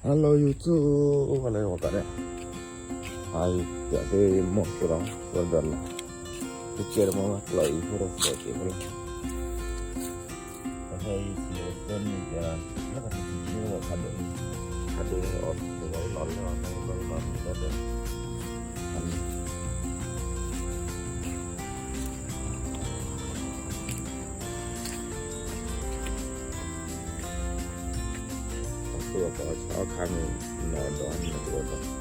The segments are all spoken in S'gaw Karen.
Hello YouTube, အိၣ်ဝဲလၢဝီၤကးဒဲး, အံၤ ပျးသ့ၣ်မိၢ်သိးဒီး ဝဲဒီးလၢ တကဲတမီၢ်ဘၣ် ကျီၢ်အံၤဖိဒီးသီးက့ၤဖိလီၤ, ပဟဲအံၤစံးအီၤသၢနံၣ်ကဲလီၤ, လၢပတထံၣ်ထံၣ်ဝဲဖးဒိၣ်, ဖးဒိၣ်အီၤ တဝဲလီၤလၢအီၤ လီၤလီၤလီၤလီၤလီၤ, အဃိအပှၤအီၣ်ဆၣ်အီၣ်ခါန့ၣ် နီၢ်ဒီးန့ၣ်တအိၣ်ဒီး တၢ်သၣ်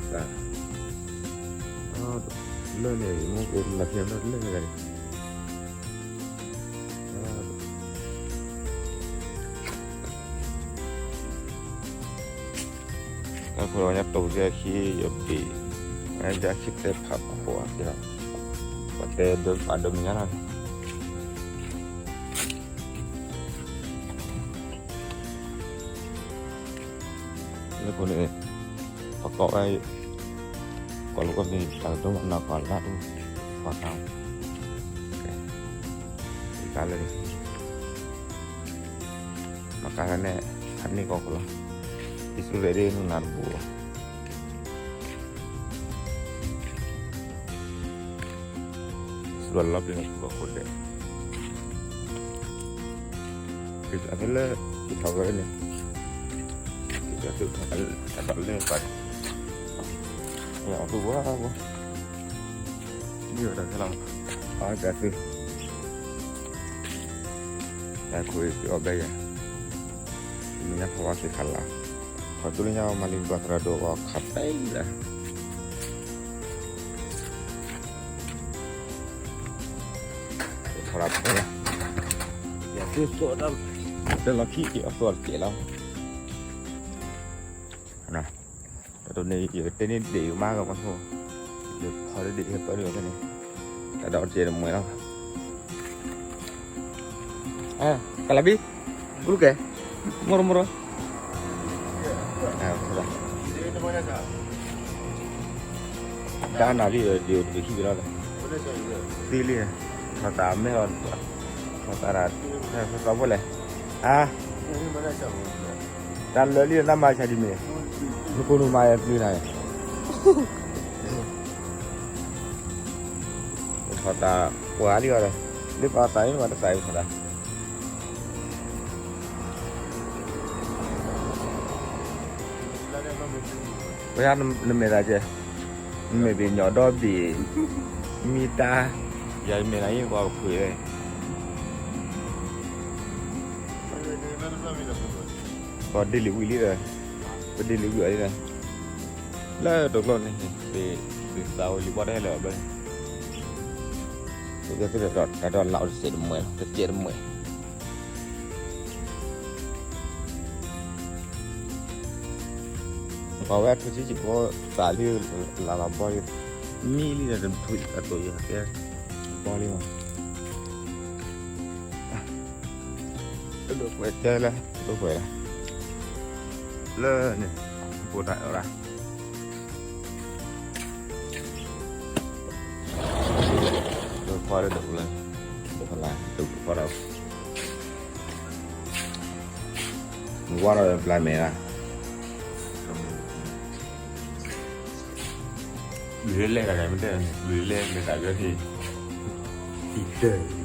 လၢန့ၣ် မ့ၢ်အိၣ်လၢဖဲလၢန့ၣ် တၢ်ဖိလၢညါတိၢ်ကဲခံ ယဘ့ၣ် အယါခံတဲဖးခိၣ်အက့ၤလီၤ, ပှၤတဲဒိးပာ်ဒိးမံၤညါလီၤန့ၣ် လၢခိၣ်န့ၣ် ပကိးဝဲ ကိးလၢကီၢ်မ့ၢ်တၢ်ကတိၤမၤနီၢ်ပှၤလၢအအိၣ် ပှၤကါ ကါလၢ မကါလၢန့ၣ် အန့ၢ်ကီၢ်ခိၣ်လီၤ, အံၣ်စရ့လးဒ်နုာ်နၤတဘူးဘၣ် စလီၤပျံၤန့ၣ် ပူၤဘၣ်ခိၣ်ဒဲး, က့ၤအဖဲလၢ က့ၤထီၣ်ဝဲန့ၣ်, က့ၤထီၣ်ဝဲ တၢ်ဒိးလဲၢ်ပာ်, အီၣ်သူဝါဝါ, မ့ၢ်ဝဲတၢ်ခဲလီၤ, အီၣ်ကသု, တၢ်ခိၣ်အံၤ က့ၤအီၣ်ဘဲယၤ, မ့ၢ်ညါဖီဝါသ့ၣ်ခါလၢ် ခီၣ်တူလၢညါမၤလံၤဘၣ်သရၣ်ဒိၣ်အီၤခးပဲလၢ ထီၣ်ရၤဖဲလၢ ယသုသိးတၢ် တလီၤခံက့ၤအသိးတကဲးလီၤ, တၢ်တန့ၣ် ယကတဲန့ၢ်ဒ့ၣ်ကမါကမီၤဖိ, ယဖီလၢဒ့ၣ်ဟဲပၢၢ်ဒ့ၣ်ဖဲန့ၣ်, တၢ်ဒီးတကဲးတမှဲၤလီၤ, ကလၤဘံ, ကလူးကဲ, မီၢ်ရမီၢ်ရ ဒါနၤလံဒီး ဒ်အိၣ်တဘ့ၣ်ခံဘ့ၣ်လီၤ, သံလံ, ထီၣ်သးမဲလီၤ, ထီၣ်သးဒၣ်, သီဖိလဲၣ်, အါ, တၢ်လၢလံဒီးတၢ်မၤဆါဒ်မ့ၢ်, နကိးနမၤယပျုၤနၤ, ထီၣ်သးပှၤလံအီၤဒီး, လၢပှၤသးအံၤမ့ၢ်ပှၤတသးအံၤထီၣ်သး ပှၤယါနမဲာ်သးကဲ, နမဲာ်ဘ့ၣ်ညီဒီဘ့ၣ်, မံတၢ်, ယၤယမဲာ်သးအံၤပှၤပခွ့ၣ်ဝဲ, ပှၤဒ့လံာ်ဝံၤလံဒီး, ပဒ့လံာ်ဝံၤအီၤလံဒီး, လၢတကျိန့ၣ်, ပသးဝဲလံာ်ဘီတဟဲလၢာ်အဘျီန့ၣ်, တၢ်ဒီးလၢအီၤတစဲးတမှဲၤလီၤ, တစဲးတမှဲၤ ပှၤဝဲအထူဆံးဆံးဖိသးလံ လၢလီၤဘီလံ, မံလံဒီးတထူအတိၢ်ယၤကဲ, ဘီလံမး, တဒိၣ်ကွဲးတဲလၢ တဒိၣ်ကွဲးလၢ, လၢန့ၣ်, ဘိးတၢ်အၢၣ်လၢ ဒိးဖီလၢဒိးဖီလၢ, ဒိးဖီလၢ, ဒိးဖီလၢ, နဝါဒီးပျၢ်မဲာ်လၢ, ဘျုးလဲၣ်တၢ်ဂၤမ့ၢ်တဲ, ဘျုးလဲၣ်မဲာ်သးကဲထံၣ်, တၢ်